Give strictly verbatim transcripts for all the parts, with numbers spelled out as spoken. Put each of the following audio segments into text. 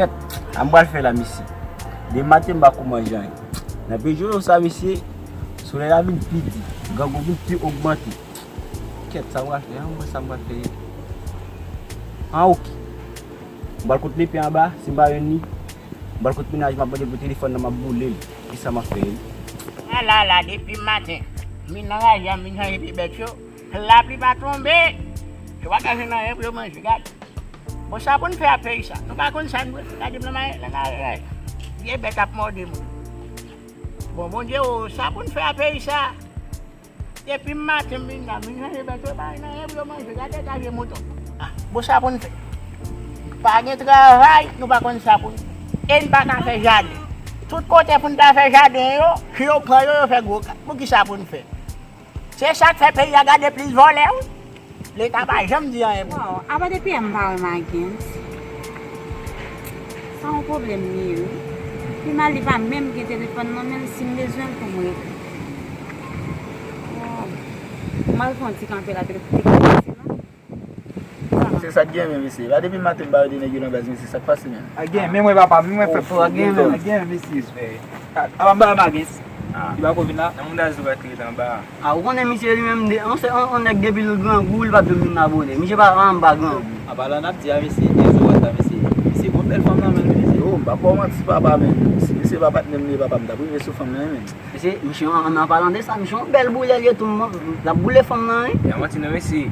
Kèt, sa m pral fè la, mesye. Demen maten, m pa ko manje anyen. Nan peryòd sa, mesye, solèy la vin pi di, grangou vin pi ogmante. Kèt, sa m pral fè, an, mwen, sa m pral fè. An, oke. M pral kote Lepè anba, si m pa jwenn li, m pral kote mennaj mwen, ap mande pou telefòn nan, m ap boule l. Kisa m ap fè, wi? Ala, ala, depi maten, m vin nan raje a, m vin chanje pye bèt yo. Lapli pa tonbe. Yo pa ka jwenn anyen pou yo manje, gade. Bon, sa pou n fè ak peyi sa? Nou pa konn sa nou vle fè. Gade m nan mayen, nan mayen. Vye bèt ap mòde moun. Bon, Bondye, o, sa pou n fè ak peyi sa? Depi maten m vin la, m vin chanje bèt yo, pa gen anyen pou yo manje. Gade eta vye mouton. Ah, bon, sa pou n fè? Pa gen travay, nou pa konn sa pou n fè. E n pa ka fè jaden. Tout kote pou n ta fè jaden yo, si yo pran yo, yo fè gwo kay. Poukisa pou n fè? Se sa k fè peyi a gade plis vòlè, wi. Leta pa janm di anyen pou. Waw, apa depi yè m pa wè Magens. Sa yon pwoblèm li ye, wi. Pi mal li pa menm gen telefòn nan men l, si m bezwen l pou m rele. Waw. M al fè yon ti kanpe la, telefòn te ka pase la. Se sa k gen men, mesye. La depi maten m pa wè de nèg yo nan baz, mesye, sa k pase men? A gen men, mwen papa, men mwen fè fò, a gen men, a gen men, mesye. A, a, anba Magens. Ah. Li pa ko vin la? Nan mouda zo pa t rete anba. Ah, ou konnen misye li menm, de, on, se, on, on nèg depi l grangou, li pa t janm vin la bonè. Misye pa, pa anba grangou. Apa la n ap di a, mesye, de zo a, mesye. Misye gon bèl fanm nan men l, mesye. Yo, m p ap ba w manti, papa, men si misye pa patnè m, li papa, m t ap rive sou fanm nan, men. Mesye, misye, an, an, an palan de sa, misye yon bèl boulè li ye tou, m, l ap boule fanm nan, wi. Ya manti non, mesye.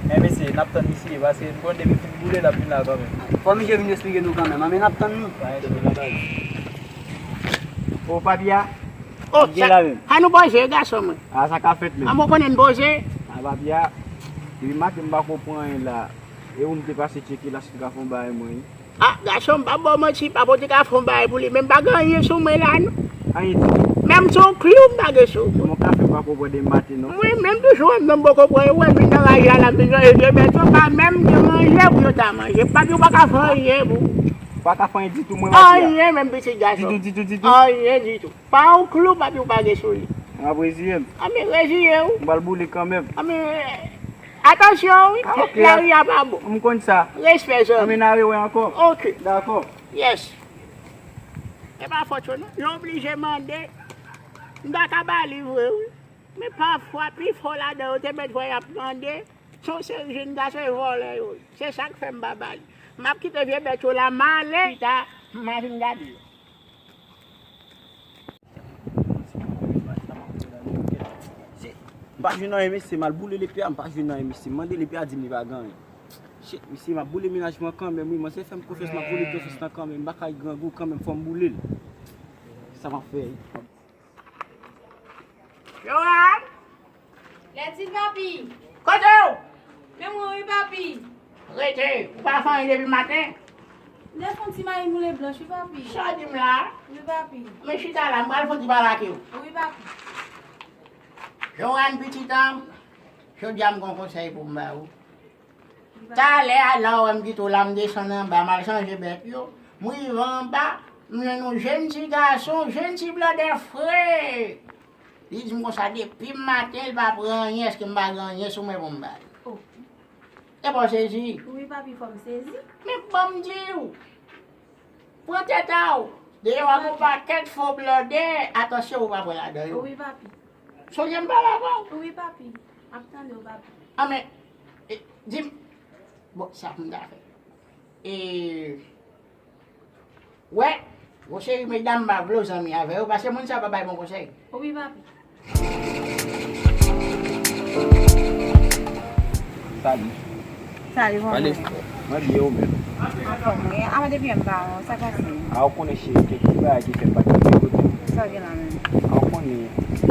Men mesye, n ap tann misye, paske n konn depi fin boule, l ap vin la kanmenm. Fò misye vin esplike nou kanmenm, men n ap tann li. Pa gen pwoblèm, baz. O, papi a. O, sa, sa nou poze, gason mwen. A, sa ka fèt menm. A, mwen konnen n poze. A, papi a, depi maten m pa ko pran anyen la. E ou m te pase tcheke la, si w ka fè yon bagay mwen, wi. Ah, gason, m p ap ba w manti, papa w te ka fè yon bagay pou li, men m pa gen anyen sou mwen la, non. Anyen ditou. Menm se yon klou m pa gen sou mwen. Bon, kafe pa konprann de maten, non. Mwen menm toujou, mwen menm poko pran, ou wè m vin nan raje a la, m vin nan raje, men yo pa menm gen manje pou yo ta manje. Papi, ou pa ka fè anyen pou. Ou pa ka fè anyen ditou, mwen, papi a. Anyen menm, pitit gason. Ditou, ditou, ditou. Anyen ditou. Pa yon klou, papi, ou pa gen sou li. M ap reziye m. A, men reziye w. M pral boule kanmenm. A, men Atansyon, wi. Ah, ok, lari a pa bon. M konn sa. Respè, zanmi. Ann vin arewè ankò. Ok. Dakò. Yes. E pa fòt yo, non. Yo oblije mande. M ta ka ba li vre, wi. Men pafwa, pifò ladan yo te mèt wè y ap mande. Se yon seri jèn gason e vòlè yo ye. Se sa k fè m pa ba li. M ap kite vye bèt yo la, m ale. Pita, m a vin gade yo. Se, m pa jwenn anyen, mesye, m al boule Lepè a, m pa jwenn anyen, mesye. M mande Lepè a, di m li pa gen anyen. Shit, mesye, m ap boule mennaj mwen kanmenm, wi, manzè fè m konfyans, m ap boule konfyans lan kanmenm, m pa ka grangou kanmenm, fò m boule l. Sa m ap fè? Johan! Lètid, papi! Kote w? Men mwen wi, papi. Rete, ou pa fè anyen depi maten? M te fè yon ti mayi moule blanch wi, papi. Sa w di m la? Wi, papi. Men chita la, m pral fè yon ti pale ak ou. Wi, papi. Johan, pitit an, jodi a m gen yon konsèy pou m ba ou. Talè a, la w wè m kite w la, m desann anba, m al chanje bèt yo. M rive anba, m jwenn yon jèn ti gason, jèn ti blòdè fre. Li di m konsa, depi maten, li pa pran anyen, èske m pa gen anyen sou mwen pou m ba li? Oh. Epa w sezi? Wi, papi, fò m sezi. Men ban m di w, pran tèt a w. Deyò a gon pakèt fo blòdè, atansyon pou w pa pran ladan yo. Wi, papi. Sonje m pale avè w. Wi, papi. M ap tande w, papi. A, men, e, di m, bon, sa pou m ta fè. E, wè, gon seri medam m pa vle w zanmi avè yo, paske moun sa yo pa bay bon konsèy. Wi, papi. Salut. Salut, mon frè. Mwen byen, ou menm? Anfòm, wi. Avan depi m pa wè w, sa pase? A, ou konnen cheri, kèk ti bagay ki fè m pa t ap gen kote. Sa w gen la menm? A, ou konnen,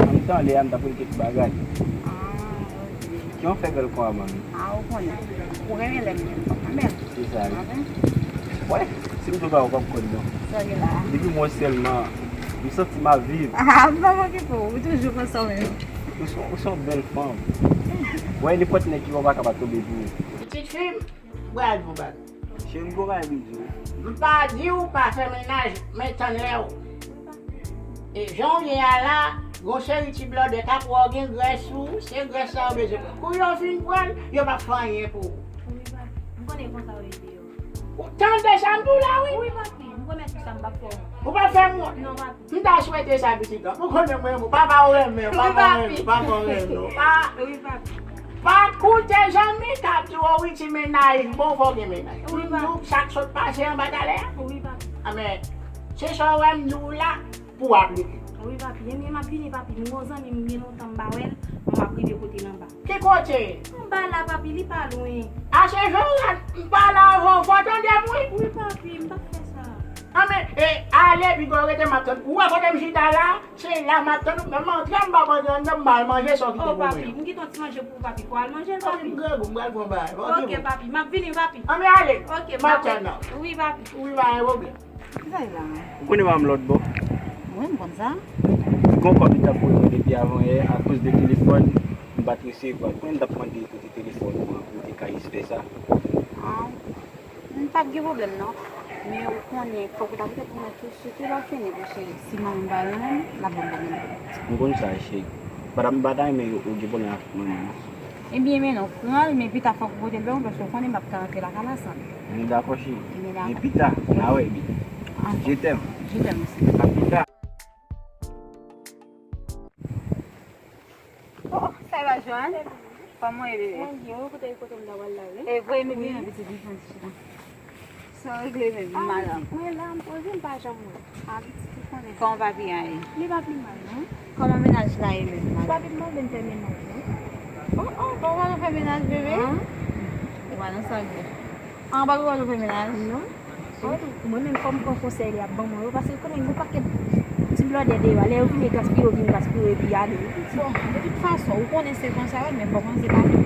antan lè a m t ap rele kèk bagay. Ah, ok. Kijan w fè bèl konsa, manmi? A, ou konnen. Ou renmen lè m gen fanm nan, men. Se sa, wi. Wè, si m tou pa, ou p ap konn, non. Sa w gen la? Depi m wè w sèlman, m santi m ap viv. Ah, m p ap okipe w, ou toujou konsa w menm. Ou se, ou se yon bèl fanm. Wè, nenpòt nèg ki wè w pa ka pa tonbe pou ou. Pitit fi m, m pral di w yon bagay. Cheri, m gon bagay pou m di w. M pa di w pa fè mennaj, men tann lè w. E jan w ye a la, gon seri ti blòdè k ap wè w gen grès sou ou, se grès sa yo bezwen pran. Kou yo fin pran l, yo p ap fè anyen pou ou. Wi, papi. Konnen konsa yo ye deyò. Ou tande sa m di w la, wi? Wi, papi, m pwomèt ou sa, m p ap fè w wont. Ou p ap fè m wont? Non, papi. M ta swete sa, pitit la. Ou konnen mwen, mwen, papa w renmen, papa w renmen, papa w renmen. Pa, wi, papi. Pa koute zanmi k ap di w, wi, ti mennaj, bon, fò gen mennaj. Wi, papi. Nou, sa k sot pase anba talè a. Wi, papi. A, men, se sa w wè m di w la, pou w aplike. Wi, papi. Ebyen, m ap vini, papi. M gon zanmi m gen lontan m pa wè l, m ap rive kote l anba. Ki kote? Anba la, papi, li pa lwen. A, se Jorat, m pale avè w, fò w tande m, wi. Wi, papi, m p ap fè sa. A, men, e, ale, piga w rete, m ap tann. Ou wè kote m chita la? Se la m ap tann ou. Men m antre, m p ap antre anndan, m al manje sa w kite pou mwen. O, papi, m kite yon ti manje pou ou, papi. Pou al manje l, papi. Papi, m grangou, m pral pran bagay. Ok, papi, m ap vini, papi. A, men ale. Ok, m ap tann ou. Wi, papi. Wi, pa gen pwoblèm. Ki sa ye la menm? Ou konnen pa m lòt bò. Wi, m konn sa. Gon kòb li t ap voye mwen depi avan yè, akoz de telefòn, m pa t resevwa l. Konnen m t ap mande kote telefòn ou an pou m te ka jis fè sa. Ah, m p ap gen pwoblèm non. Men ou konnen, fòk ou ta kite pou mwen tou, sitou lè w fini, paske si manman m pa la menm, l ap ban m pwoblèm. M konn sa, cheri. Padan m pa ta renmen ou gen pwoblèm ak manman m. Ebyen, men non, pran l, men pita fòk ou pote l ban mwen, paske w konnen m p ap ka rantre lakay la san l. M dakò, cheri. Ebyen, dakò. Men pita, n a wè, ebyen. Ah. Je t'aime. Je t'aime aussi. A pita. Oh, sa va, Joanne? Kòman w ye, bebe? Mwen byen, wi, kote, kote m ta pral la, wi. E vre, men byen, pitit, vin pran ti chita. Sa w regle menm, madanm? Ah, pitit, mwen la, m poze, m pa janm wè. Ah, pitit, ou konnen. Kòman papi a ye? Li pa pi mal, non. Kòman mennaj la ye menm, madanm? Papi m mande m fè mennaj, non. Oh, oh, pa w pa nan fè mennaj, bebe? Ou pa nan sa w vle. Ah, papi pa w fè mennaj? Non. Mwen menm, fò m pran konsèy li ap ban mwen yo, paske ou konnen gen yon pakèt ti blòdè deyò a, lè yo vini gaspiye, yo vin gaspiye epi y ale, wi. Bon, de tout fason, ou konnen se konsa yo, men fò w panse pa tout.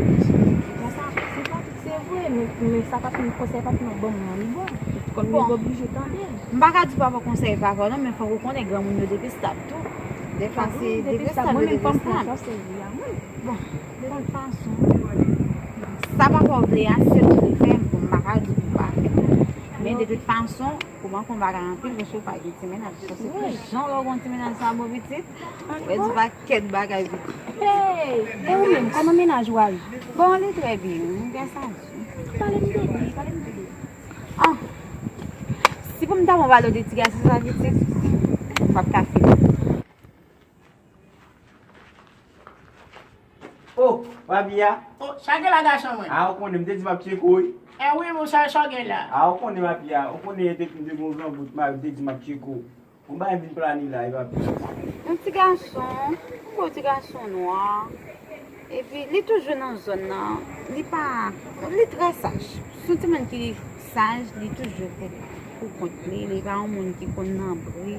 Konsa, se pa tout. Se vre, men, men sa pa fin konsèy pa t nan ban mwen li bon. Kòm li oblije tande. M pa ka di papa konsèy pa fò non, men fòk ou konnen granmoun yo detestab tou. Defwa se detestab, yo detestab. Mwen menm fò m pran konsèy li a mwen. Bon, de tout fason, sa papa w vle a, se l vle fè, bon, m pa ka di pou pa fè. Men de tout fason, ou manke yon bagay anpil, paske w pa gen ti mennaj. Sa se pou jan lè w gen yon ti mennaj sa bon pitit. Ou wè di pa kèt bagay vit. Hey! E ou menm, kòman mennaj ou a ye? Bon, li trè byen, m gen sa di. Pale m de li, pale m de li. Ah! Si pou m ta ba w valè de ti gason sa pitit, m p ap ka fini. Oh, papi a. Oh, sa gen la gason mwen? Ah, ou konnen, m te di m ap tcheke w, wi. Eh wi, monchè, sa w gen la? Ah, ou konnen, papi a. Ou konnen, te, m te gen yon gran bout, m te di m ap tcheke w. Ou bay vin plane la, epa plis. Yon ti gason, yon gwo ti gason nwa. Epi, li toujou nan zòn nan. Li pa, li trè saj. Se yon timoun ki saj, li toujou pou, pou kont li. Li pa yon moun ki konn nan bri.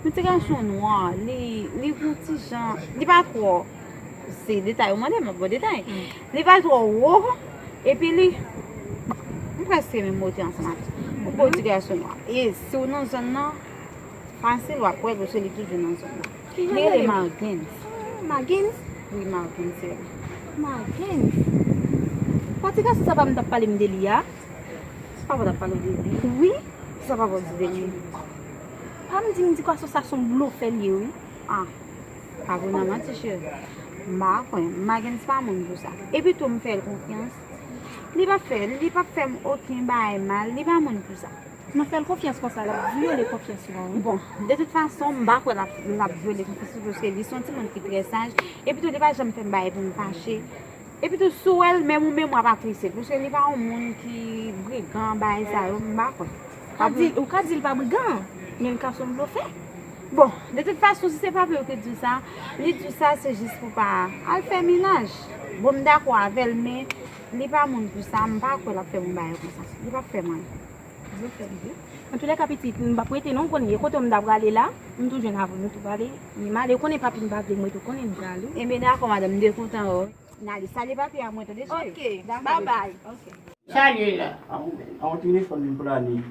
Yon ti gason nwa, li, li yon ti jan, li pa twò, se detay ou mande, m ap ba w detay. Li pa twò wo, epi li, m prèske menm wote ansanm avè w. Yon gwo ti gason nwa. E si w nan zòn nan, fasil, w ap wè l, paske li toujou nan zòn nan. Ki jan li rele? Li rele Margens. Ah, Margens? Wi, Margens, se li. Margens? Pati gason sa pa m t ap pale m de li a? Sa pa m t ap pale w de li? Wi. Sa pa m di de li? Pa m di m di gason sa se yon blofè li ye, wi. Ah, pa pou nan manti, cheri. M pa kwè. Margens pa moun pou sa. Epi tou, m fè l konfyans. Li p ap fè, li p ap fè m okenn bagay mal. Li pa moun pou sa. Nan fè l konfyans konsa, l ap vyole konfyans ou an, wi. Bon, de tout fason, m pa kwè l ap, l ap vyole konfyans ou, paske li se yon timoun ki trè saj. Epi tou, li pa janm fè m bagay pou m fache. Epi tou, si w wè l, menm ou menm w ap apresye l, paske li pa yon moun ki brigan, bagay sa yo, m pa kwè. Ou ka di, ou ka di l pa brigan, men l ka se yon blofè. Bon, de tout fason, si se papi w ki di w sa, li di w sa, se jis pou pa al fè mennaj. Bon, m dakò avè l, men li pa moun pou sa, m pa kwè l ap fè m yon bagay konsa. Li p ap fè m anyen. Antouka, pitit, m p ap rete non, w konnen, e kote m ta prale la, m tou jwenn avè w, nou tou prale. Men m ale, w konnen papi m pa vle m rete, w konnen m prale. Ebyen, dakò, madanm, m te kontan wè w. N ale, salye papi a mwen, tande, cheri. Ok, dakò, bye bye. Ok. Sa l ye la? A, yon, a, yon telefòn vin plane.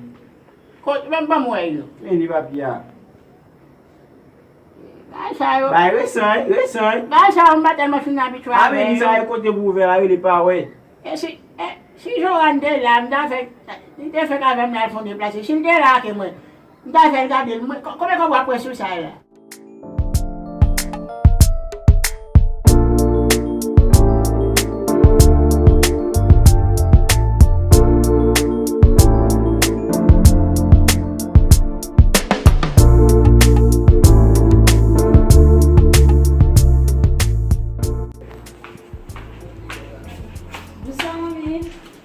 Ko-, men ban m wè yo. Men li papi a. Bagay sa yo. Bagay resan, wi, resan, wi. Bagay sa yo, m pa tèlman fin abitye avè yo. A, men li sa, e kote pou ouvè la, rele pa wè. E si, e, si Joanne te la, m ta fè, li te fèk avè m la, l fè yon deplase. Si l te la ak mwen, m ta fè l gade l. Mwen, ko-, konbyen kòb w ap pran sou sa la?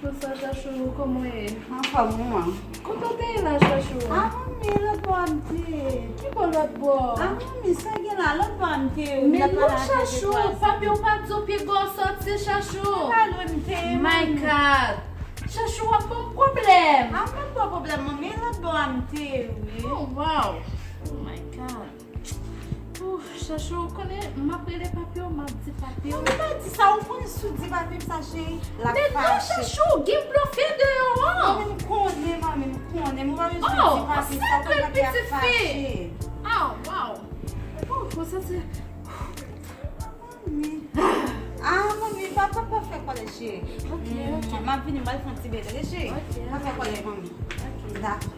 Bonsoir, Chachou, kòman w ye? Anfòm, manman. Kote w te ye la, Chachou? A, manmi, lòt bò a m te ye. Ki bò lòt bò? A, manmi, sa gen la, lòt bò a m te ye. Men non, Chachou, papi w pa di w pi gwo sòti, Chachou. Pa lwen m te ye, manmi. My God. Chachou, w ap ban m pwoblèm. A, m pa ba w pwoblèm, manmi, lòt bò a m te ye, wi. Oh, wow. Oh, my God. Ouf, Chachou, ou konnen m ap rele papi w, m ap di papi w. Ou pa di sa, ou konn si w di papi m sa, cheri, l ap fache. Men non, Chachou, gen blofè deyò an. Non, men m konnen, manmi, m konnen. M pa bezwen di papi sa, ou konn papi ap fache. Oh, wow. Oh, fò santi. Manmi. Ah, manmi, pa, pa, pa fè kòlè, cheri. Ok, ok. M ap vini, m al fè yon ti bèlè, cheri. Ok, ok. Pa fè kòlè, manmi. Ok. Dakò.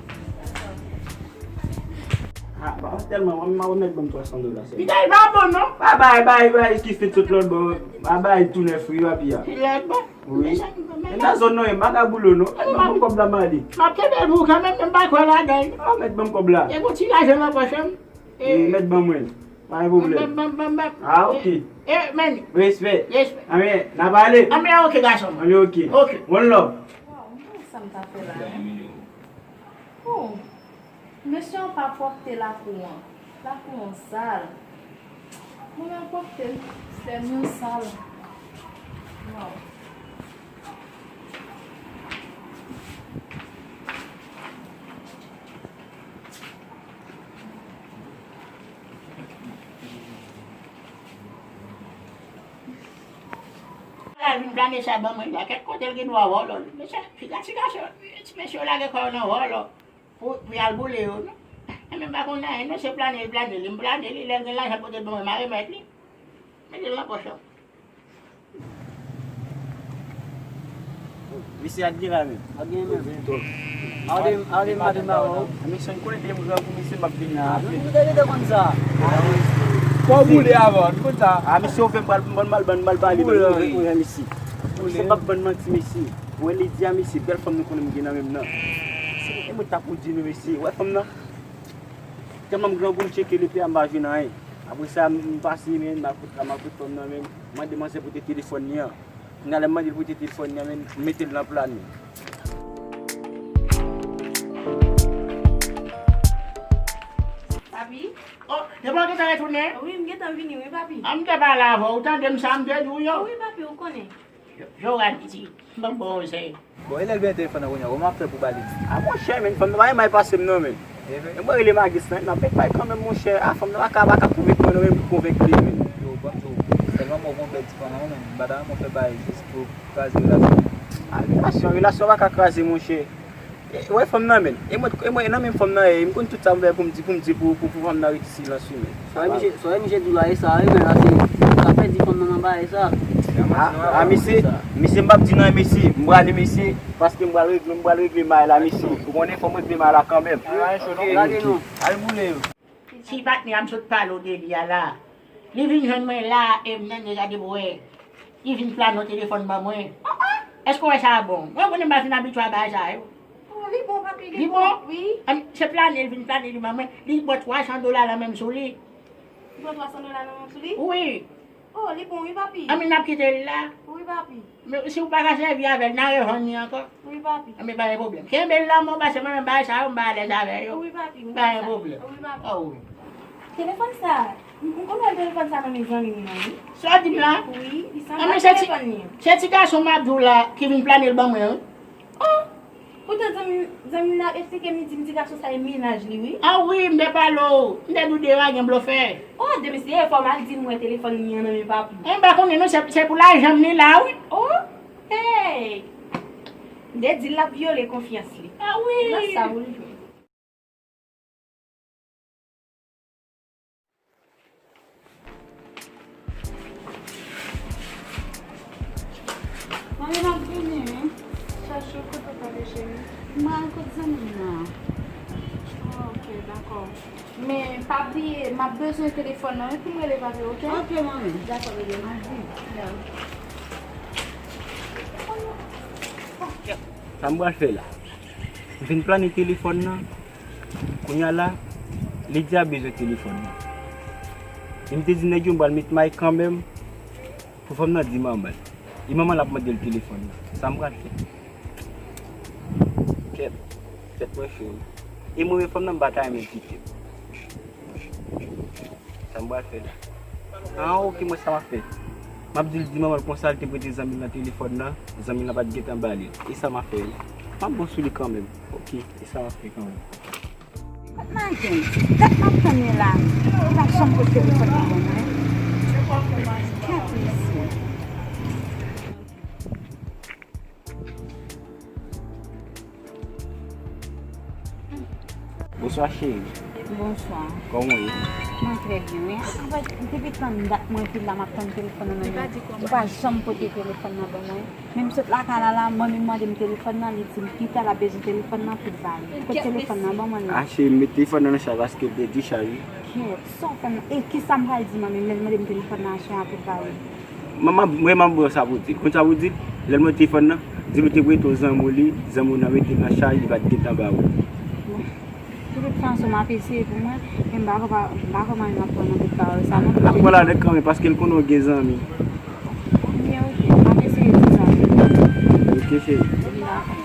Ah, pa tèlman, mwen, mwen remèt ban m twa san dola sèlman. Piga, li pa bon, non? Pa bay, bay, bay, ki fèt sot lòt bò. Pa bay tou nèf wi, papi a. Ki lòt bò? Wi. Men nan zòn nan, e bagay boulon, non. Mèt ban m kòb la, m ale. M ap kenbe l pou ou kanmenm, men m pa kwè ladan l. Ah, mèt ban m kòb la. E gon ti lajan nan pòch mwen. Wi, mèt ban mwen. Pa gen pwoblèm. Ban, ban, ban, ban. Ah, ok. E, e, men. Respè. Respè. Anben, n a pale. Anben, ok, gason. Anben, ok. Ok. One love. Waw, mwen sa m ta fè la, hein? Oh, mesye an pa pwòpte lakou an. Lakou an sal. Mwen menm pwòpte m fè m yon sal. Waw. La vin plane sa ban mwen la, kèk kote l gen dwa vòlò. Mesye, piga ti gason, ti mesye yo lage kò yo nan vòlò pou, pou y al boule yo, non. E men m pa konn anyen, non, se plane l plane li, m plane li, lè l gen lajan pote l ban mwen, m a remèt li. Mete l nan pòch lan. Mesye, admire menm. Admire menm. Aw de, aw de maten ba ou. Mesye, m konnen depi m grangou, mesye, m ap vin la. Ou te rete konn sa. Fò w boule avan, nou konn sa. Ah, mesye, ou fè m pral, m pral, m pral, m pral pale, mesye. Mesye, m p ap bann manti, mesye. Ou wè Lydia, mesye, bèl fanm nou konnen m gen nan men m nan. Se mwen t ap pou di nou, mesye. Ou wè fanm nan? Tèlman m grangou, m tcheke lepe a, m pa jwenn anyen. Apre sa, m pase, men, m al kot, m al kot fanm nan, men, m mande manzè pote telefòn li an. Kounye a, lè m mande l pote telefòn li an, men, m mete l nan plane. Papi? Oh, depi w gentan retounen? Wi, m gentan vini, wi, papi. An, m te pale avè w, ou tande m sa m te di w yo? Wi, papi, ou konnen. Yo, yo, Raditi, m ap ba w konsèy. Bon, e lè l benyen telefòn nan kounye a, kòman w ap fè pou pale? A, monchè, men, fanm nan pa renmen pase m non, men. E vre? E mwen rele Magis lan, men ap bay kanmenm, monchè. A, fanm nan pa ka, pa ka konvenk mwen non, men, pou konvenk li, men. Yo, ban m di w, sèlman mwen gon bèl ti fanm nan, men, m pa ta renmen w fè bagay jis pou kraze relasyon. A, relasyon, relasyon pa ka kraze, monchè. E, wè fanm nan, men. E mwen, e mwen, nan men fanm nan, e, m konn tout sa m fè pou m di, pou m di, pou, pou, pou fanm nan rete silans, wi, men. Sa wè misye, sa wè misye di w la, e sa, wi, men la, se, sa fè di fanm nan nan bagay sa. A, a, mesye, mesye, m p ap di nan, mesye, m prale, mesye, paske m pral regle, m pral regle may la, mesye. Ou konnen, fò m regle may la kanmenm. Lage nou. Al boule yo. Ti patnè a m sot pale w de li a la. Li vin jwenn mwen la, e m nan gade pou wè. Li vin plane yon telefòn ban mwen. Èske w wè sa bon? Mwen konnen m pa fin abitye a bagay sa yo. Oh, li bon, papi, li bon. Li bon? Wi. An, se plane, li vin plane, li ban mwen. Li bò twa san dola nan men m sou li. Li bò twa san dola nan men m sou li? Wi. Oh, li bon, wi, papi. Anben, n ap kite l la. Wi, papi. Men si w pa ka sèvi avè l, n a revann li ankò. Wi, papi. Anben, pa gen pwoblèm. Kenbe l la, men w pase mwen menm bagay sa yo, m pa alèz avè yo. Wi, papi. Pa gen pwoblèm. Wi, papi. Oh, wi. Telefòn sa, m, m konn wè telefòn sa nan men zanmi m nan, wi. Sa w di m la? Wi, li sanble ak telefòn li an. Se ti gason m ap di w la ki vin plane l ban mwen, wi. Oh! Poutan zanmi, zanmi m nan ap eksplike m, li di m ti gason sa e mennaj li, wi. A wi, m te pale w. M te di w deyo a gen blofè. Oh, de mesye, fò m al di l m wè telefòn li an nan men papi. E m pa konnen non, se, se pou lajan m li la, wi. Oh! Hey! M te di l l ap vyole konfyans li. A wi. Nan sa pou l jwenn. Mami, m ap vini, wi. Chachou, kote w prale, cheri? M al kot zanmi m nan. Ah, ok, dakò. Men, pa bliye, m ap bezwen telefòn nan, wi, pou m rele papi, ok? Ok, mami. Dakò, bebe, m ap vini. Sa m pral fè la? M fin plane telefòn nan. Kounye a la, Lydia bezwen telefòn nan. E m te di nèg yo m pral met may kanmenm pou fanm nan di manman l. E manman l ap mande l telefòn nan. Sa m pral fè? Kèt, kèt mwen fè wi. E mwen menm fanm nan m pa ta renmen l kite m. Sa m pral fè la? Ah, ok, mwen sa m ap fè. M ap di l di manman l konsa l te prete zanmi l nan telefòn nan, zanmi l lan pa t gentan ba li l. E sa m ap fè wi. M ap bon sou li kanmenm. Ok, e sa m ap fè kanmenm. Kot Magen? Dat m ap tann li la. Li pa janm pote telefòn nan ban mwen. Kèt mesye. Bonswa cheri. Bonswa. Kòman w ye? Mwen trè byen wi. Anfèt, depi tann dat mwen vin la m ap tann telefòn nan men ou pa janm pote telefòn nan ban mwen. Men m sot lakay la la, manmi m mande m telefòn nan, li di m pita l ap bezwen telefòn nan pou l ba li. Kot telefòn nan ban mwen la? Ah cheri, m met telefòn nan nan chaj paske l te di chaj wi. Kèt, sa w fè m? E kisa m pral di manmi m lè l mande m telefòn nan aswè a pou l ba li? Manman, mwen manman sa pou di. Konn sa pou di? Lè l mete telefòn nan, di l te prete w zanmi w li, zanmi w nan mete l nan chaj, li pa t gentan ba ou. De tout fason, m ap eseye pou mwen, men m pa kwè pa, m pa kwè manmi m ap pran nan tout pawòl sa non. L ap pran ladan kanmenm paske l konnen w gen zanmi. Ebyen, ok, m ap eseye di sa. Ok, cheri. Dakò.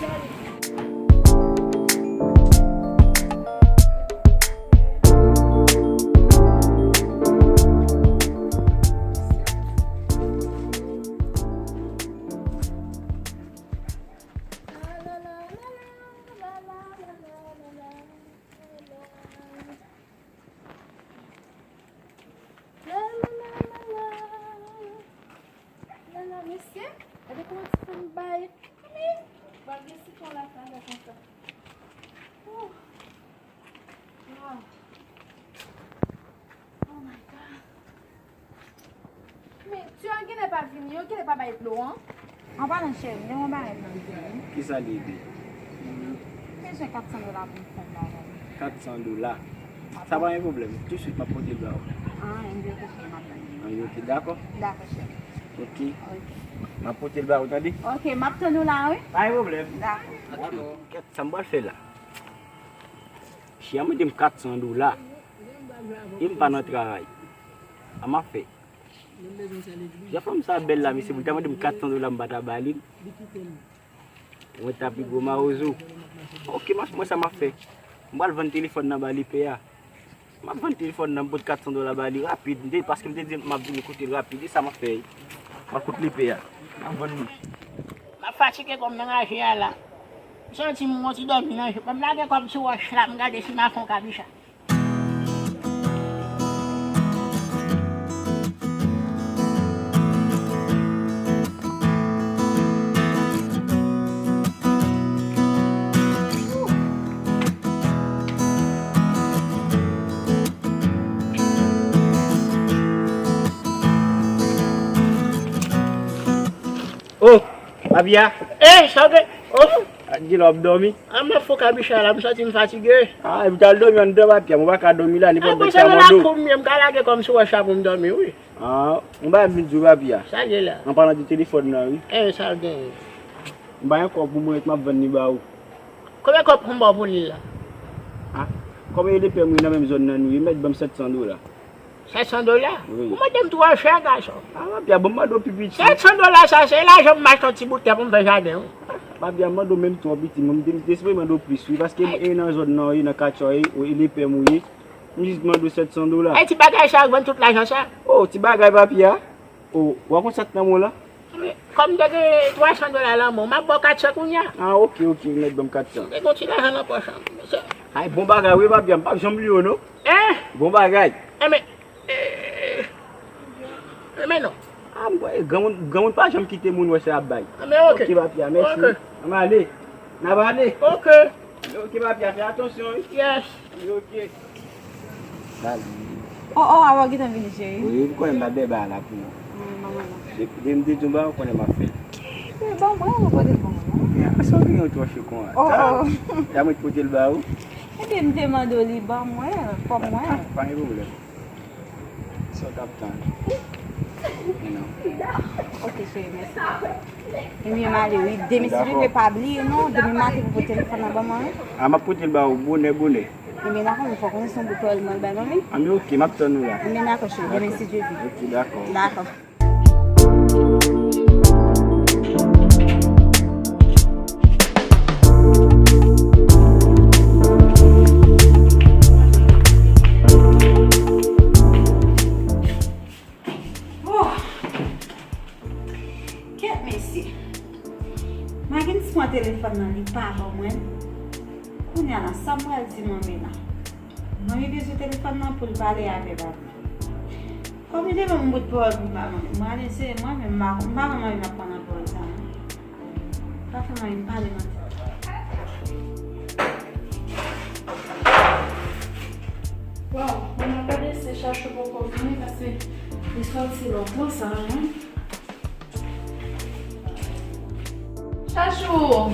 Lala, mesye, gade kòman ti fanm bay. Wi, pral gen sitwon lakay la konsa. Oh. Wow. Oh my God. Men, ti an genlè pa vini, yo genlè pa bay dlo an. An palan cheri, m gen yon bagay pou m di w. Kisa li ye? M bezwen kat san dola pou m fè yon bagay. Kat san dola? Sa pa gen pwoblèm. Tousuit, m ap pote l ba ou. Ah, anben, ok, cheri, m ap tann ou. Anben, ok, dakò? Dakò, cheri. Ok. Ok. M ap pote l ba ou, tande? Ok, m ap tann ou la, wi. Pa gen pwoblèm. Dakò. Dakò. Kèt, sa m pral fè la? Cheri a mande m kat san dola. E m pa nan travay. Sa m ap fè? Jan fanm sa bèl la, mesye, pou l ta mande m kat san dola, m pa ta ba li l. Mwen ta pi gwo mawozo. Ok, mas, mwen sa m ap fè. M pral vann telefòn nan ba lepè a. M ap vann telefòn nan, m pot kat san dola ba li rapid. M te, paske m te di m ap vini kote l rapid. E sa m ap fè. M ap kot lepè a. M ap vann li. M ap fatige kòm nan raje a la. M santi m gon ti dòmi nan je. Ban m lage kòb sou wòch la, m gade si m a fè yon kabicha. Oh, papi a. Eh, sa w gen? Oh. Ak di lè w ap dòmi. Ah, m ap fè kabicha la, m santi m fatige. Ah, epi w t al dòmi anndan, papi a, mwen pa ka dòmi la, nenpòt nèg sa mande w. Lakou m ye, m ka lage kò m sou wòch la pou m dòmi, wi. Ah, yon bagay m vin di w, papi a. Sa l ye la? An palan de telefòn nan, wi. Eh, sa l genyen? M pa gen kòb pou mwen, m ap vann li ba ou. Konbyen kòb pou m ba w pou li la? Ah, kòm e lepè m wi nan menm zòn nan nou ye, mèt ban m sèt san dola. Sèt san dola? Wi. Ou mande m twò chè, gason. Ah, papi a, ban m mande w pi piti. Sèt san dola sa, se lajan m achte yon ti bout tè pou m fè jaden, wi. Papi a, m mande w menm twò piti, mwen m te, m te espere mande w plis, wi, paske e nan zòn nan, e nan katye, e, e lepè m ou ye. M jis mande w sèt san dola. Ay, ti bagay sa, vann tout lajan sa. Oh, ti bagay, papi a. Oh, w a konn sa k nan men w la? Kòm m te gen twa san dola nan men w, m ap ba w kat san kounye a. Ah, ok, ok, mèt ban m kat san. M te gen yon ti lajan nan pòch an, mesye. Ay, bon bagay, wi, papi a, m p ap janm bliye w, non. Eh? Bon bagay. Enben, eh, enben non. Ah, m kwè, granmoun, granmoun pa janm kite moun wè sa y ap bay. Enben, ok. Ok, papi a, mèsi. Ok. Ann ale. N ap ale. Ok. Ok, papi a, fè atansyon, wi. Yes. Ok. Oh, oh, a w gentan vini, cheri. Wi, ou konnen m pa bèbè a la pou ou. Wi, manman la. Depi m te di w ba ou konnen m ap fè. Wi, ban mwen, ou konnen bon. Ya, sa w gen yon twò cho konsa. Oh, oh. Ta mwen pote l ba ou. Ebyen, m te mande w li ban mwen, kòb mwen. Ah, pa gen pwoblèm. Sa w t ap tann? Men non. Ok, cheri, mèsi. Ebyen, m ale, wi. Demen, silvouplè, pa bliye, non. Demen maten pou pote telefòn nan ban mwen, wi. A, m ap pote l ba ou bonè, bonè. Ebyen, dakò, men fò w konnen se yon bout pawòl mwen bay manmi. A, men ok, m ap tann ou la. Ebyen, dakò, cheri. Demen, si Dye vle. Ok, dakò. Dakò. Magenns pran telefòn nan, li pa ban mwen. Kounye a la, sa m pral di manmi la? Manmi bezwen telefòn nan pou l pale avè papi. Kòm li te ban m bout pawòl pou m ba manmi, mwen ale se mwen menm, m pa, m pa konn manmi m ap pran nan pawòl sa non. Pa fè manmi m pale manti. Bon, mwen ap gade si Chachou poko vini, paske li sòti lontan sa, non? Chachou!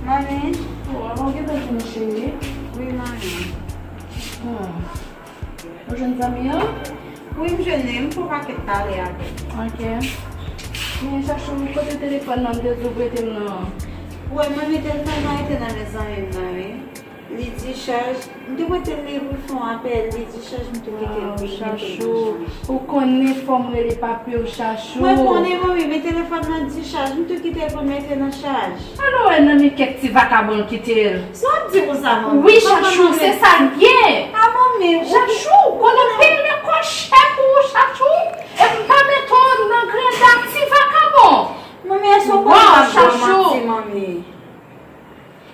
Manmi? Oh, avan w gentan vini, cheri. Wi, manmi. Hmm. Ou jwenn zanmi an? Wi, m jwenn li, m fè yon pakèt pale avè l. Ok. Men Chachou, kote telefòn nan m te di w prete m nan? Wi, manmi, telefòn nan rete nan men zanmi m nan, wi. Li dichaj. M te prete l li pou l fè yon apèl, li dichaj, m tou kite l pou l mete l nan chaj. Ou konnen fò m rele papi w, Chachou. Mwen konnen, manmi, men telefòn nan dichaj, m tou kite l pou l mete nan chaj. Alò, wè nan men kèk ti vakabon l kite l. Sa w ap di konsa, manmi? Wi, Chachou, se sa l gen. A, manmi, Chachou, konnen peyi lekòl chè pou ou, Chachou. E m pa mete w nan granda, ti vakabon. Manmi, èske w konnen m ap ba w manti, manmi?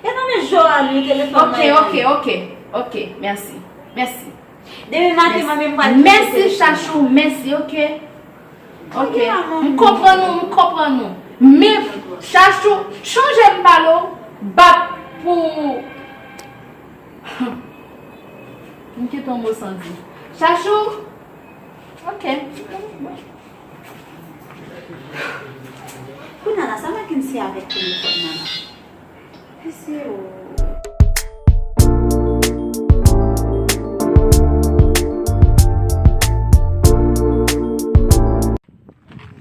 E nan men Johan wi telefòn nan ye. Ok, ok, ok, ok, mèsi, mèsi. Demen maten, manmi, m pral kite telefòn nan. Mèsi, Chachou, mèsi, ok. Ok, m konprann ou, m konprann ou. Men, Chachou, chonje m pale w, bat pou ou. M kite yon mo san di. Chachou, ok. Kounye a la, sa Mackenzie avèk telefòn nan la? Mesye o.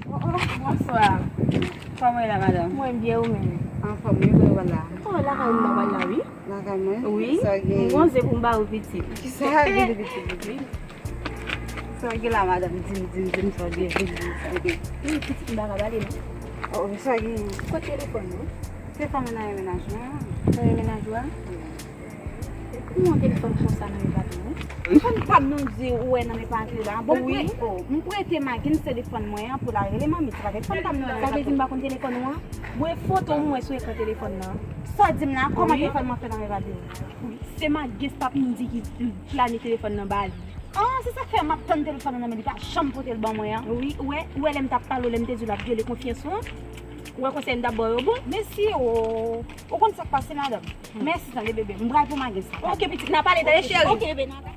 Oh, oh, bonswa. Kòman w ye la, madanm? Mwen byen, ou menm? Anfòm, wi, mwen la. Oh, lakay ou m ta pral la, wi. Lakay mwen? Wi. Sa gen? M gon ze pou m ba ou pitit. Kisa gen de pitit, pitit? Wi. Sa gen la, madanm? Di m, di m, di m sa gen, di m, di m sa gen. Wi, pitit m pa ka pale non. Oh, sa gen? Kote telefòn ou? Telefòn mwen nan men mennaj mwen an. Nan men mennaj ou a? Wi. Ou gen yon telefòn konsa nan men papi w? Telefòn pa m non, di ou wè nan men papi w la. Bon, m prete, oh, m prete Magenns telefòn mwen an pou l al rele manmi. Se pa telefòn pa m non nan men papi w. Sa vle di m pa konn telefòn ou an? Mwen foto m wè sou ekran telefòn nan. Sa w di m la? Kòman telefòn mwen fè nan men papi w? Wi, se Magenns papi m di ki flane telefòn nan ba li. Ah, se sa k fè m ap tann telefòn nan nan men li, pa janm pote l ban mwen an. Wi, ou wè, ou wè lè m t ap pale w, lè m te di w l ap vyole konfyans ou an? Ou wè konsèy m t ap ba w yo bon? Mèsi o. Ou konn sa k pase, madanm? Mèsi tande, bebe. M pral pou Magenns sa. Ok, pitit, n a pale tande, cheri. Ok, bebe, n a pale.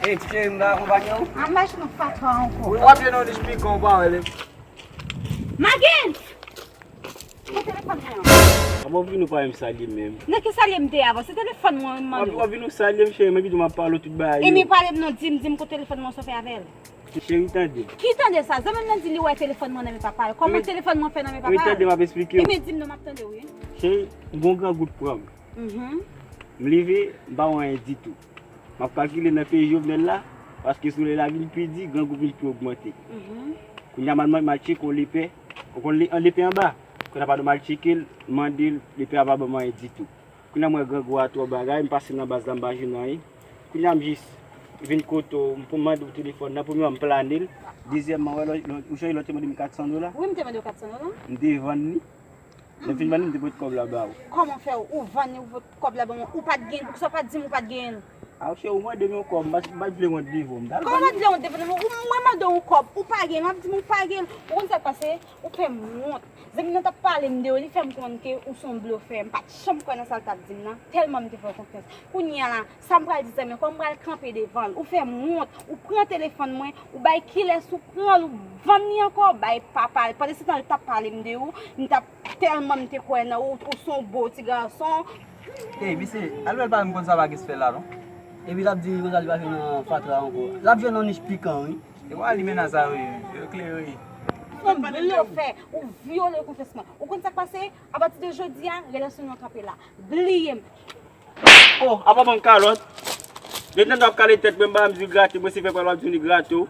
Ey, ti cheri, m ka akonpanye w? An mache nan fatra ankò. Wi, w ap jwenn yon niche pikan, w pa wè li. Magenns! Pran telefòn mwen an. Kòman w vin ou pa menm salye m menm? Nan ki salye m te ye avan? Se telefòn mwen m mande w. W ap vin ou salye m, cheri, mwen ki di w m ap pale w tout bagay yo. Ebyen pale m non, di m, di m kote telefòn mwen sa w fè avè l. Cheri, tande. Ki tande sa? Zanmi m nan di li wè telefòn mwen nan men papa l. Kòman telefòn mwen fè nan men papa l? Ebyen tande, m ap esplike w. Ebyen di m non, m ap tande w, wi. Cheri, m gon grangou t pran m. Mhm. M leve, m pa wè anyen ditou. M ap kalkile nan peyi Jovenel la, paske solèy la vin pi di, grangou vin pi ogmante. Mhm. Kounye a m al, m al tcheke yon lepè, ou konn le-, yon lepè anba. Kounye a pandan m al tcheke l, m mande l, lepè a pa ban m anyen ditou. Kounye a m wè grangou a twò bagay, m pase nan baz la, m pa jwenn anyen. Kounye a m jis vin kote w, m pou mande w telefòn nan, premyèman m plane l, dezyèmman, wè lò, lò, ou sonje lè w te mande m kat san dola? Wi, m te mande w kat san dola. M te vann li. Lè m fin vann li, m te pote kòb la ba ou. Kòman fè ou vann li, ou pote kòb la ban mwen, ou pa t gen, poukisa w pa t di m ou pa t genyen l? A, cheri, ou mande m yon kòb, m pa t, m pa t vle wont devan w, m t al vann li. Kòman w pa t vle wont devan mwen? Ou, mwen mande w yon kòb, ou pa gen l, w ap di m ou pa gen l. Ou konn sa k pase? Ou fè m wont. Zanmi m nan t ap pale m de ou, li fè m konprann ke ou se yon blofè. M pa t janm kwè nan sa l t ap di m nan, tèlman m te fè w konfyans. Kounye a la, sa m pral di zanmi an, kòman m pral kanpe devan l? Ou fè m wont, ou pran telefòn mwen, ou bay kilès ou pran l, ou vann li ankò, ou bay papa l. Pandan se tan l t ap pale m de ou, m t ap, tèlman m te kwè nan ou, ou se yon bo ti gason. Ey, mesye, al wè l pa menm konn sa Magenns fè la non. Epi l ap di konsa li pa jwenn nan fatra ankò. L ap jwenn nan nich pikan, wi. E w a li mennaj sa yo ye, yo klere. Ou blofè, ou vyole konfyans mwen. Ou konn sa k pase? Apati de jodi a, relasyon nou an kanpe la. Bliye m. Oh, apa ban m kalòt. Depi w ap kale tèt mwen, m pa janm di grate, mwen se fè pral w ap di grate w.